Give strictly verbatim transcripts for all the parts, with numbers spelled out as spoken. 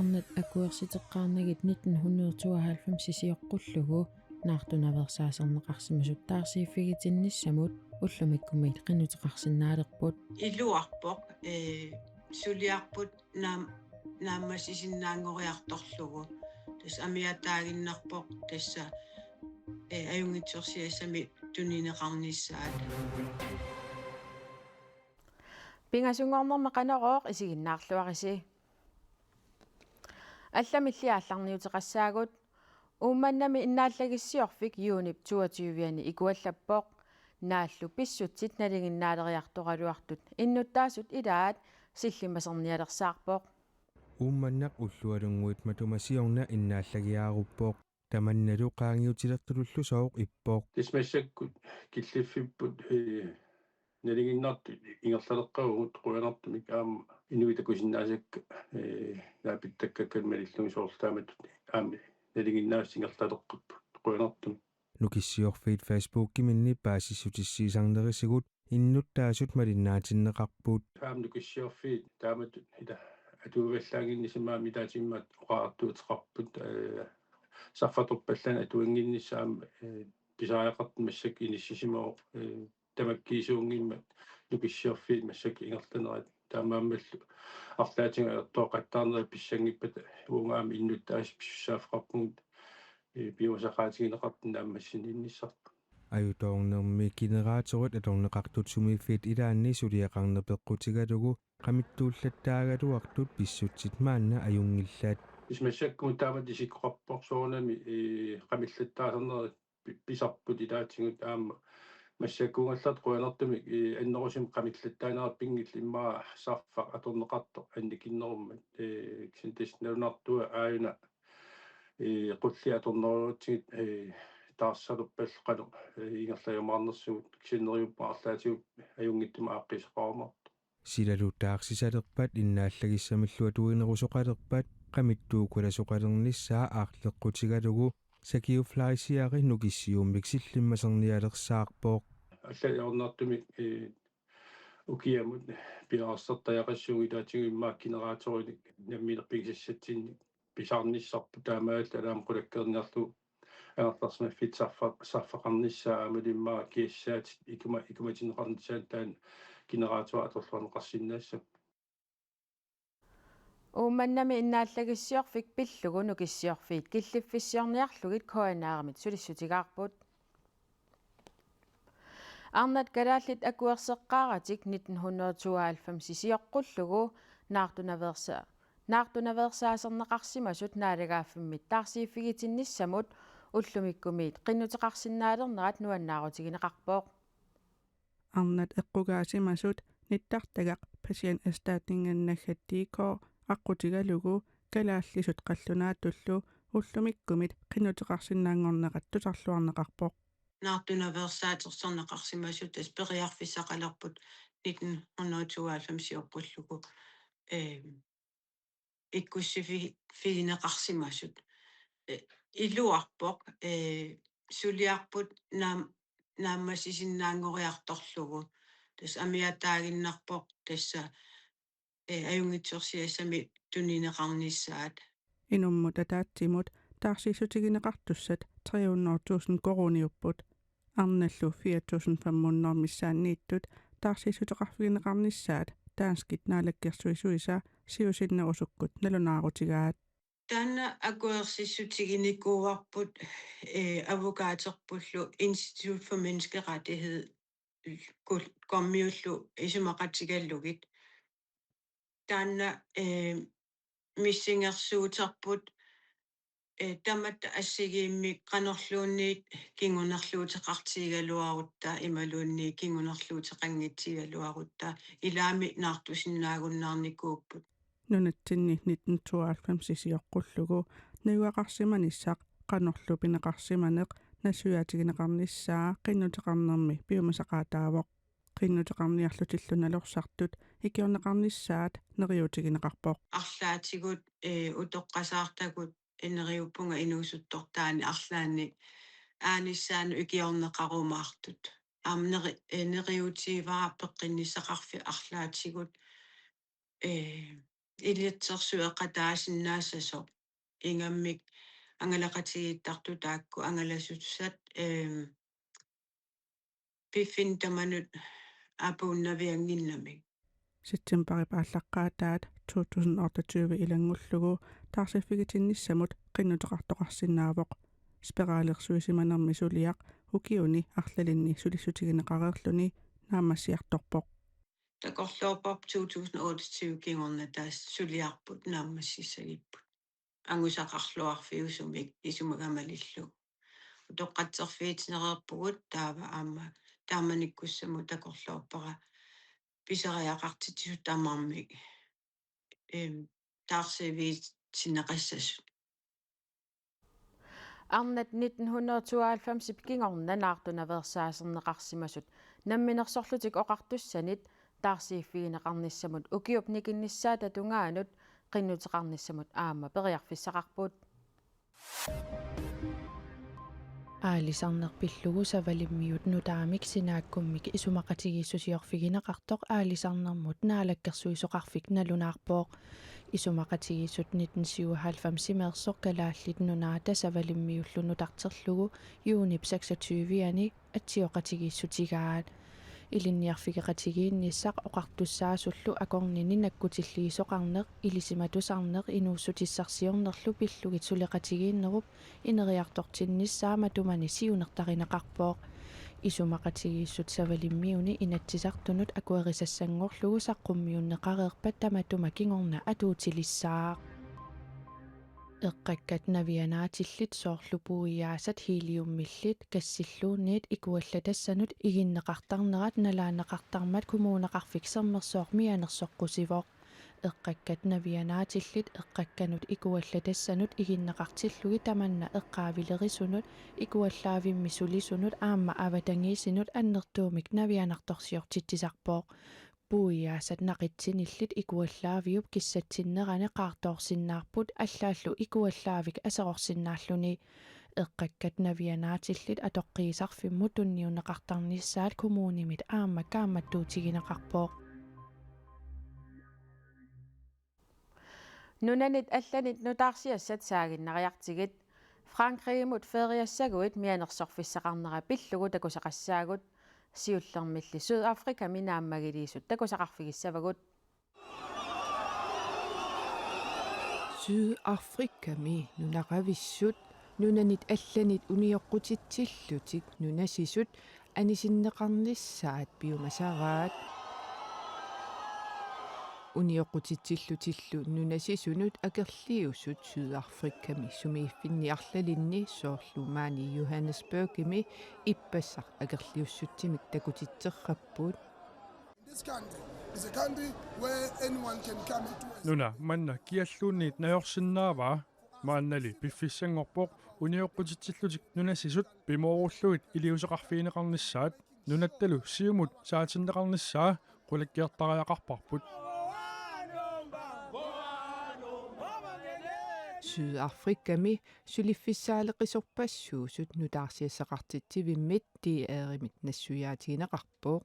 Arnat akuersiteqqaarnagit nitten hundrede tooghalvfems sioqqullugu naartunaveersaaserneqarsimasut taarsiiffigitinnissamut ullumikkumiit qinnuteqarsinnaalerput. Iluarpoq, ee, suliarput naam-, naammassisinnaanngoriartorlugu. Tassa amiataaginnarpoq tassa, ee, ajunngitsorsiassami tunineqarnissaat. Pingasunngornermi Qanorooq isiginnaarluarisi. Allamilli aallarniuteqassaagut. Uummannami innaallagissiorfik juunip toogtyve-ani ikuallappoq. Naallu pissutsit nalinginnaaleriartoraluartut innuttaasut ilaat sillimmasernialersaarpoq. Uummannaq ullualunnguit matuma siorna innaallagiaaruppoq. Tamannalu qaangiutilertulullu sooq ippoq. Tassa massakkut killiffipput, ee, nalinginnartut ingerlaleqqavugut qujanartumik aamma inuit takusinnaasakka, ee, naapittakkakkami malillugit soorlu taamatut aamma nalinginnaasut ingerlaleqqapput qujanartumik. Nukissiorfiit Facebookiminni paasissutissiisarnerisigut innuttaasut malinnaatinneqarput. Aamma Nukissiorfiit taamatut ila atuivallaannginnissaq aamma ilaatigut oqariartuuteqarput, ee, sarfatorpallaannik atuinnginnissaq aamma, ee, pisariaqartut massakkut inissisimavoq, ee, tamakkiisuunngimmat Nukissiorfiit massakkut ingerlanerat. Taamaammallu arlaatigut ajortooqattaarnerit pissanngippata uunga aamma innuttaasut pisussaaffeqarpugut, ee, piumasaqaatigineqartut naammassinnissarput. Ajutoornermi generatorit atorneqartut sumiiffiit ilaanni suliaqarneq peqqutigalugu qamittuullattaagaluartut pissutsit maanna ajunngillat. Tassa massakkut taamatut isikkoqarpoq soorunami, ee, qamillattaasarnerit pi-, pisarput ilaatigut aamma massakkuugallartut qujanartumik, ee, annerusumik qamillattaanerat pinngilaq immaqa sarfaq atorneqartoq annikinnerummat, ee, kisianni tassa nalunartua aajuna, ee, qulliit atornerulerutsigit, ee, taarsalerpallu qanoq, ee, ingerlajumaarnersugut, kisianni neriuppunga arlaatigut ajunngitsumik aaqqiisoqarumaartoq. Silalu taarsisalerpat innaallagissamillu atuinerusoqalerpat qamittuukulasoqalernissaa aarleqqutigalugu Sakiu Fleischieri Nukissiummik sillimmasernialersaarpoq. Allat ajornartumik, ee, ukiamut piareersartariaqassuugut ilaatigut immaqa generatorinik nammineq pigisassatsinnik pisarnissarput taamaalilluni aamma qulakkeerniarlugu angerlarsimaffiit sarfa-, sarfaqarnissaa aammalu immaqa kiassaatit ikuma-, ikumatinneqarnissaat taanna generator atorluarneqarsinnaassapput. Uummannami innaallagissiorfik pillugu Nukissiorfiit killiffissiorniarlugit K N R-imit sulissutigaarput. Arnat kalaallit akuerseqqaaratik nitten hundrede tooghalvfems sioqqullugu naartunaveersa-, naartunaveersaaserneqarsimasut naalagaaffimmit taarsiiffigitinnissamut ullumikkumiit qinnuteqarsinnaalernerat nuannaarutigineqarpoq. Arnat eqqugaasimasut nittartagaq Patienterstatninganaggat D K aqqutigalugu kalaallisut qallunaatullu ullumikkumit qinnuteqarsinnaanngornerat tusarluarneqarpoq. Naartunaveersaatersorneqarsimasut tassa periarfissaqalerput nitten hundrede tooghalvfems sioqqullugu, ee, ikkussifi-, figineqarsimasut. Ee, iluarpoq, ee, suliarput naam-, naammassisinnaanngoriartorlugu. Tassa amiataaginnarpoq tassa, ee, ajunngitsorsiassami tunineqarnissaat. Inummut ataatsimut taarsiissutigineqartussat tre hundrede tusind koruuniupput. Arnallu fire tusind fem hundrede missaanniittut taarsiissuteqarfigineqarnissaat danskit naalakkersuisuisa siusinnerusukkut nalunaarutigaat. Taanna akuersissutiginikuuarput, ee, advokaterpullu Institut for Menneskerettighed kul-, kommiullu isumaqatigallugit. Taanna, ee, missingersuuterput, ee, tamatta assigiimmik qanorluunniit kingunerluuteqartigigaluarutta imaluunniit kingunerluuteqanngitsigigaluarutta ilaami naartusinnaagunnaarnikuupput. Nunatsinni nitten tooghalvfems sioqqullugu najugaqarsimanissaq qanorlu pineqarsimaneq nassuiaatigineqarnissaa qinnuteqarnermi piumasaqaataavoq. Qinnuteqarniarlutillu nalorsartut ikiorneqarnissaat neriuutigineqarpoq. Arlaatigut, ee, utoqqasaartagut, ee, neriuppunga inuusuttortaani arlaanni aanissaanut ikiorneqarumaartut. Aamma neri-, ee, neriuutigivara peqqinnissaqarfik arlaatigut, ee, ilitsersueqataasinnaassasoq ingammik angalaqatigiittartut taakku angalassusaat, ehm, piffinni tamanut apuunnaviannginnamik. Septemberip aallaqqaataat to tusind otteogtyve ilanngullugu taarsiiffigitinnissamut qinnuteqartoqarsinnaavoq. Spiralersuisimanermi suliaq ukiuni arlalinni sulissutigineqareerluni naammassiartorpoq. Takorloorparput to tusind otteogtyve kingorna taas suliarput naammassissagipput. Angusaqarluarfiusumik isumaga malillugu. Utoqqatserfiitinereerpugut taava aamma taamanikkussamut takorloorpara pisariaqartitsisut tamarmik, ehm, taarsiivigitinneqassasut. Arnat nitten hundrede tooghalvfems kingorna naartunaveersaaserneqarsimasut Namminersorlutik Oqartussanit taarsiiffigineqarnissamut ukiup nikinnissaata tungaanut qinnuteqarnissamut aamma periarfissaqarput. Aalisarneq pillugu Savalimmiut nutaamik sinaakkummik isumaqatigiissusiorfigineqartoq aalisarnermut naalakkersuisoqarfik nalunaarpoq. Isumaqatigiissut nitten syvoghalvfemsimeersoq Kalaallit Nunaata Savalimmiullu nutarterlugu juunip seksogtyve-ani atsioqatigiissutigaat. Ilinniarfigeqatigiinnissaq oqartussaasullu akornini nakkutilliisoqarneq, ilisimatusarneq inuussutissarsiornerlu pillugit suleqatigiinnerup ineriartortinnissaa matumani siunertarineqarpoq. Isumaqatigiissut Savalimmiuni Inatsisartunut akuerisassanngorlugu saqqummiunneqareerpat tamatuma kingorna atuutilissaaq. Eqqakkat navianaatillit soorlu puiaasat heliummillit gassilluunniit ikuallatassanut iginneqartarnerat nalaanneqartarmat Kommuneqarfik Sermersooq mianersoqqusivoq. Eqqakkat navianaatillit eqqakkanut ikuallatassanut iginneqartillugit tamanna eqqaavilerisunut ikuallaavimmi sulisunut aamma avatangiisinut annertuumik navianartorsiortitsisarpoq. Puiaasat naqitsinillit ikuallaaviup kissatsinnerani qaartoorsinnaarput allaallu ikuallaavik aserorsinnaalluni. Eqqakkat navianaatillit atoqqiisarfimmut tunniunneqartarnissaat kommunimit aamma kaammattuutigineqarpoq. Nunanit allanit nutaarsiassat saaginnariartigit. Frankrigimut feriassaguit mianersorfissaqarnera pillugu takusaqassaagut. Siullermilli Sydafrikami naammagiliisut takusaqarfigissavagut. Sydafrikami nunaqavissut nunanit allanit unioqqutitsillutik nunasisut anisinneqarnissaat piumasaraat. Unioqqutitsillutillu nunasisunut akerliusut Sydafrikami sumiiffinni arlalinni soorlu maani Johannesburgimi ippassaq akerliussutsimik takutitserrapput. This country is a country where anyone can come into it. Nuna manna kialluunniit najorsinnaavaa, maannali piffissanngorpoq unioqqutitsillutik nunasisut pimoorullugit iliuuseqarfigineqarnissaat, nunattalu siumut saatinneqarnissaa qulakkeertariaqarparput. Sydafrikami suliffissaaleqisorpassuusut nutaarsiassaqartitsivimmit D R-imit nassuiaatigineqarpoq.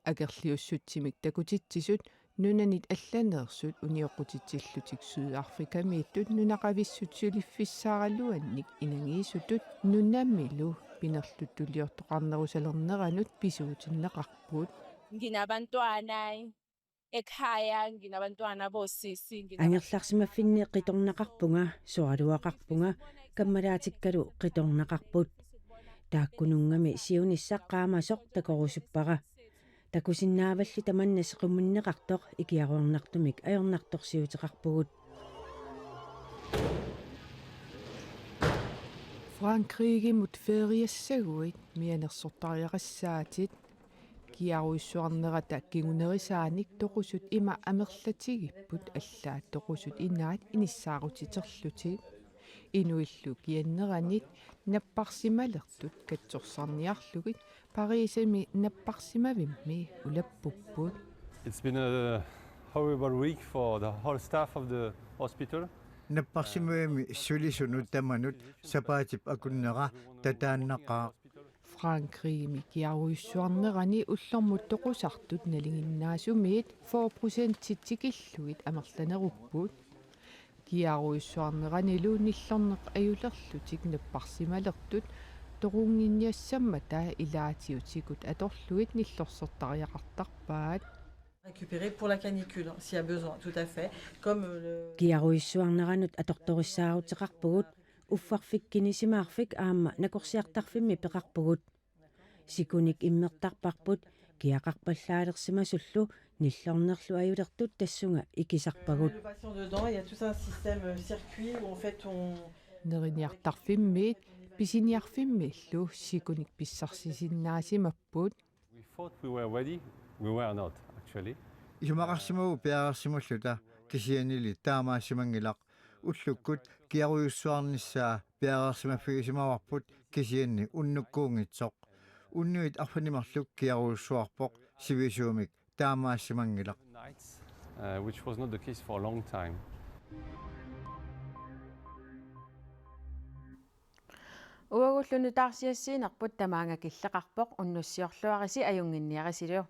Akerliussutsimik takutitsisut nunanit allaneersut unioqqutitsillutik Sydafrikamiittut nunaqavissut suliffissaaraluannik inangiisutut nunamilu pinerluttuliortoqarnerusalerneranut pisuutinneqarput. Nginabantwana ekhaya, nginabantwana bosisi, ngina- Angerlarsimaffinni qitornaqarpunga, soraluaqarpunga, kammalaatikkalu qitornaqarput. Taakkununnga siunissaq qaamasoq takorusuppara. Takusinnaavalli tamanna sequminneqartoq ikiaroornartumik ajornartorsiuteqarpugut. Frankrigimut feriassaguit mianersortariaqassaatit. Kiarujussuarnerata kingunerisaanik toqusut ima amerlatigipput, allaat toqusut inaat inissaarutiterlutik. Inuillu kianneranit napparsimalertut katsorsarniarlugit Parisimi napparsimavimmi ulappupput. It's been a horrible week for the whole staff of the hospital. Napparsimavimmi sulisunut tamanut sapaatip akunnera tataannaqaaq. Frankrigimi kiarujussuarnerani ullormut toqusartut nalinginnaasumiit fyrre procentit tikillugit amerlanerupput. Kiarujussuarneranilu nillorneq ajulerlutik napparsimalertut toqunnginniassammata ilaatigut atorlugit nillorsertariaqartarpaat. Récupérer pour la canicule, hein, s'il y a besoin, tout à fait. Comme euh, le... Kiarujussuarneranut atortorissaaruteqarpugut, uffarfik kinisimaarfik aamma nakorsiartarfimmi peqarpugut. Sikunik immertarparput, kiaqarpallaalersimasullu nillornerlu ajulertut tassunga ikisarpagut. Le patient dedans, il y a tout un système euh, circuit où en fait on... Neriniartarfimmiit pisiniarfimmiillu sikunik pissarsisinnaasimapput. We thought we were ready. We were not, actually. Isumaqarsimavugut piareersimulluta, kisiannili taamaasimanngilaq. Ullukkut kiarujussuarnissaa piareersimaffigisimavarput, kisianni unnukkuunngitsoq. Unnuit arfineq-marluk kiarujussuarpoq, sivisuumik taamaasimanngilaq. Nights, uh, which was not the case for a long time. Uagullu nutaarsiassiinerput tamaanga killeqarpoq, unnussiorluarisi ajunnginniarisilu.